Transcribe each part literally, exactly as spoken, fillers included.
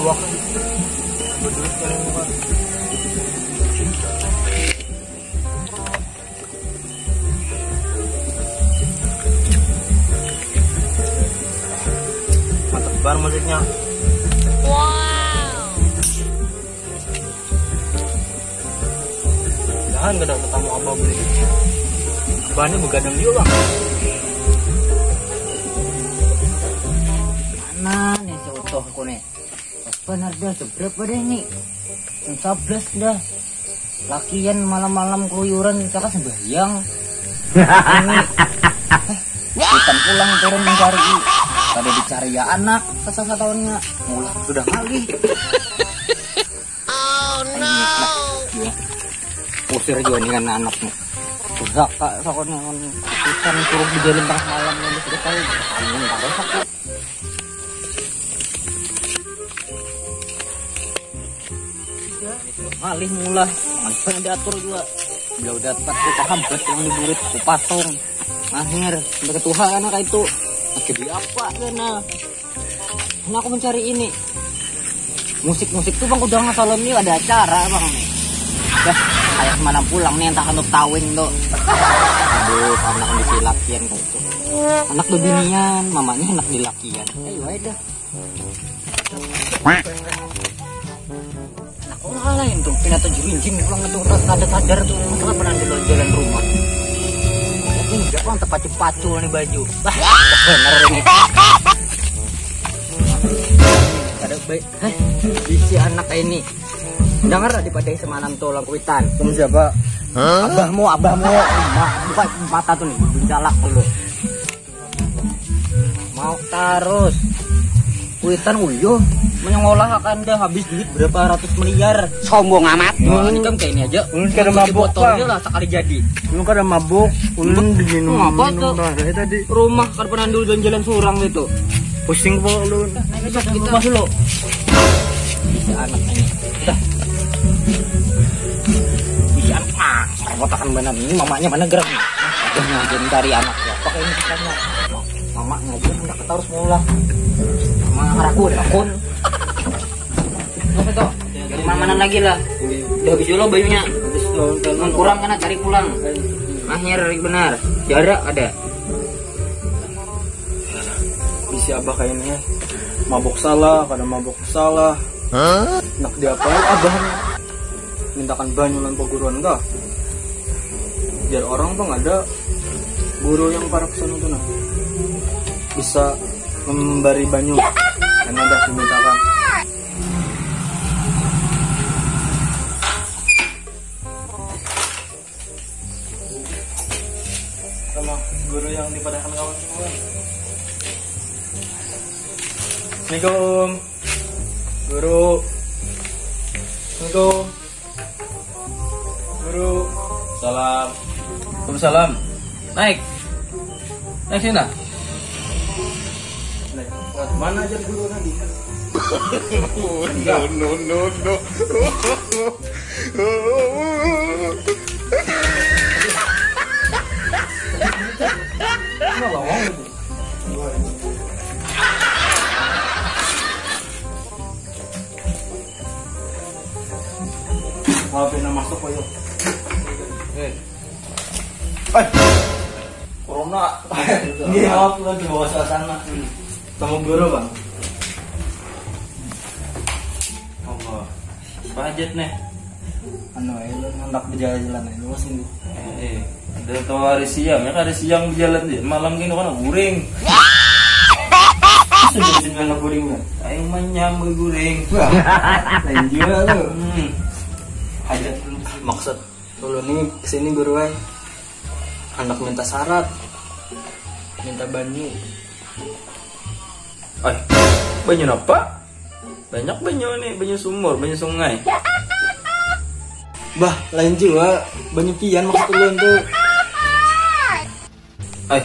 Wah, berdua sekali muka. Mantap bar musiknya. Jangan kada ketemu abah boleh. Abahnya begadang dia lah. Mana nih si utuhku nih? Benar dah, seberapa deh ini? Sablas dah. Lakian malam-malam keluyuran, kita kan sembahyang. Ini. Eh, hutan pulang turun mencari. Pada dicari ya anak, sasa satuannya. Mulah sudah ngalih. Oh no. Usir juga nih kan anak nih. Udah kak, sokon yang hutan turun di jalan tengah malam ini sudah tahu. Angin terus aku. Ngalih mulah, langsung diatur juga. Bila udah dapat ku paham bet yang diburit ku patung. Akhir berketuha anak itu. Jadi apa kena? Nah, aku mencari ini. Musik-musik tuh bang udah ngasalon nih ada acara bang nih. Dah, kayak semalam pulang nih entah anu tawing tuh. Aduh, anak disilap kian kok itu. Anak bebinian, mamanya anak dilakian. Ayo aja dah. Aku ngalahin tuh, pinata jerinjing pulang itu tak sadar-sadar tuh, masalah pernah di jalan rumah. Ini siapa yang terpacu-pacu nih baju? Bah, bener ini. Ada baik, hah? Bisi anak ini. Dengar lah dipadai semalam tuh orang kuitan. Kamu siapa? Abahmu, abahmu. Ma- buka mata tuh nih, bencalak dulu. Mau tarus. Kuitan uyuh menyengolahakan dah habis duit berapa ratus miliar. Sombong amat. Wah, ini kan kayak ini aja. Ulun kada mabuk, botolnya Bang. Lah sekali jadi. Ulun kada mabuk, ulun diminum. Apa tuh? Minum barang tadi. Rumah kada pernah dulu jalan-jalan surang itu. Pusing kepala ulun. Masuk kita. Masuk lo. Bisa anak ini. Dah. Bisa anak. Ah, kotakan benar ini mamanya mana gerak. Ada ngajen dari anak siapa kayak ini katanya. Mamanya aja hendak kita harus mulai. Mama rakun, rakun. Apa tuh? Dari mana lagi lah? Udah habis dulu bayunya. Habis dulu, kan. Mun kurang kena cari pulang. Akhir benar. Jarak ada. Bisi abah kayak ini ya. Mabuk salah, kada mabuk salah. Nak diapai abah nih? Mintakan banyu lan paguruan kah? Biar orang tuh ada guru yang para pesan itu nah. Bisa memberi banyu. Karena udah dimintakan. Sama guru yang dipadahkan kawan semua. Assalamualaikum. Guru. Assalamualaikum. Guru. Salam. Waalaikumsalam. Naik. Naik sini nah. Naik. Mana aja guru tadi? No, no, no, no. Maafin nama masuk koyo. Eh. Eh. Corona. Ini maaf lah di bawah suasana. Sama guru bang. Allah. Budget nih. Anu, eh, lu hendak berjalan-jalan, eh, lu sungguh. Eh, ada tahu hari siang ya, hari siang berjalan sih. Malam gini kan guring. Sudah sih anak guring kan. Ayo manyam guring. Wah, lain juga tuh. Hmm. Hajat maksud dulu nih kesini guru eh. Anak minta syarat, minta banyu. Eh, banyu apa? Banyak banyu nih, banyu sumur, banyu sungai. Bah, lain jua banyu pian maksud ulun tuh. Eh,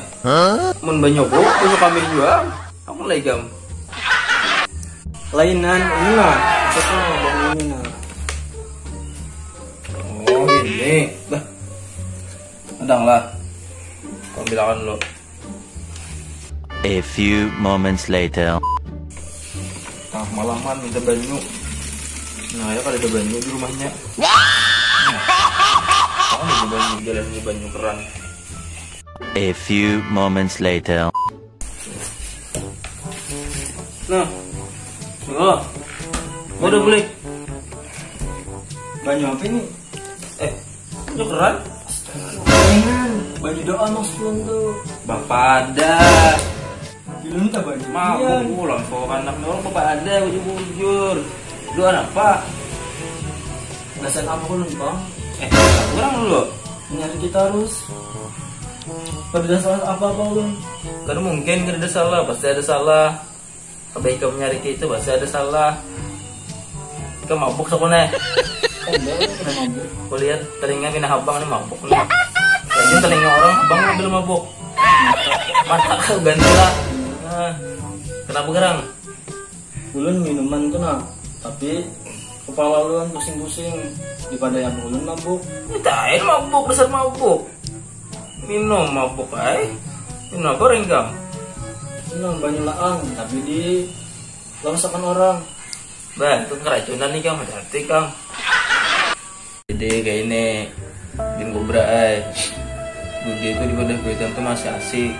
mun banyu aku, banyu kami jua. Aku lagi gam. Lainan ini lah, kita mau bangun ini nah. Oh ini, bah. Adang lah. Kau bilangan dulu. A few moments later. Tahu Malaman minta banyu. Nah, ya kada ada banyu di rumahnya. Nah, kamu ada banyu, jalan ini banyu keran. A few moments later. Nah, oh, udah boleh. Banyu apa ini? Eh, banyu keran? Jangan, banyu doa maksudnya tuh. Bapak ada. Belum tak banyu. Mabuk pulang, so anak orang bapak ada bujur-bujur. Doa apa? Dasar apa ulun, Bang? Eh, kurang dulu. Nyari kita harus. Pada dasar apa-apa ulun? Kada mungkin kada ada salah, pasti ada salah. Kabeh ikam nyari itu pasti ada salah. Ikam mabuk sakuna. Enggak, kada mabuk. Kulihat telinga pina habang ni mabuk ni. Jadi telinga orang habang sambil mabuk. Mata kau ganti lah. Nah, kenapa gerang? Ulun minuman tu nah, tapi kepala ulun pusing-pusing. Dipadai apa ulun mabuk? Ini tai mabuk, dasar mabuk. Minum mabuk ai. Minum apa ringkam? Minum banyu laang, tapi di lawasakan orang. Bah, itu keracunan nih, Kang. Hati-hati, Kang. Jadi kayak ini, Din Cobra ai. Dunia itu di wadah kuitan tuh masih asik.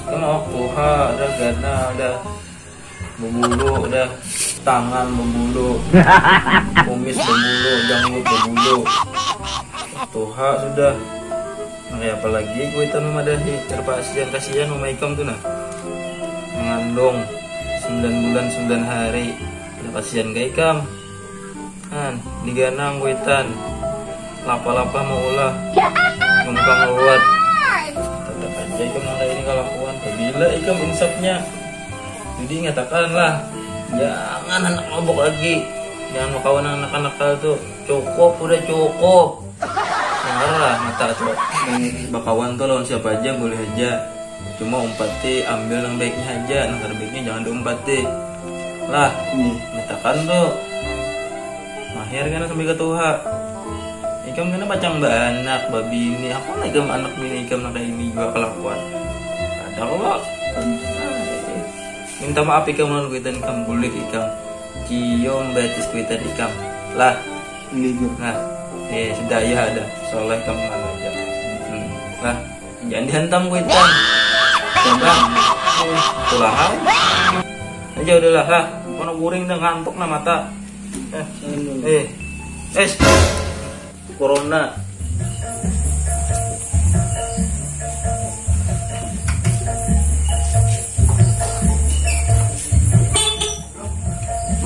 Kan awak tuha, ada gana, ada bebulu, ada tangan bebulu, kumis bebulu, janggut bebulu. Tuha sudah. Nah, kayak apa lagi kuitan memadahi, terpaksa kasihan mama ikam tuh nah. Mengandung sembilan bulan sembilan hari. Ada kasihan kayak ikam. Han, diganang kuitan. Lapa-lapa maulah. Nungkang luat. Tetap aja ikam nang kayak ini kalakuan. Bila ikam insafnya. Jadi ingatakan lah. Jangan anak mabuk lagi. Jangan makawan anak-anak tuh. Cukup, udah cukup. Dengar lah mata tuh. Bakawan tuh lawan siapa aja boleh aja. Cuma umpati ambil yang baiknya aja, yang kada baiknya jangan diumpati. Lah, hmm. Nyatakan tuh. Mahir kan sampai ke tuha. Ikam kena pacang baanak, babini. Aku lagi anak bini ikam nak ini juga kelakuan. Ada kok. Minta maaf ikam lawan kuitan ikam bulik ikam. Cium batis kuitan ikam. Lah. Nah, eh sudah ya ada. Soalnya kamu mana aja. Hmm. Lah. Jangan dihantam kuitan. Jangan. Tulahan. Aja udahlah lah. Kono guring dah ngantuk nah mata. Eh. Eh. Es. Corona.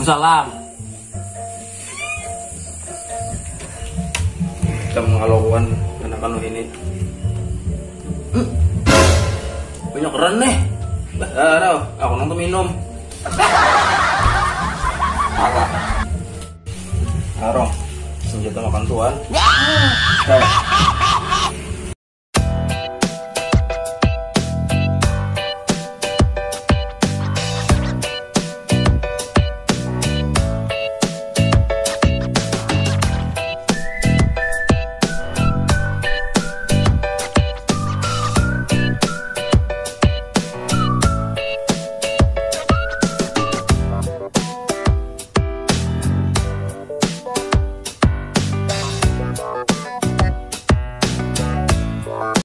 Salam. Kita mengalokuan anak anu ini. Hmm. Banyak keran nih. Bah, aku nonton minum. Apa? Arong, senjata makan tuan. Nah,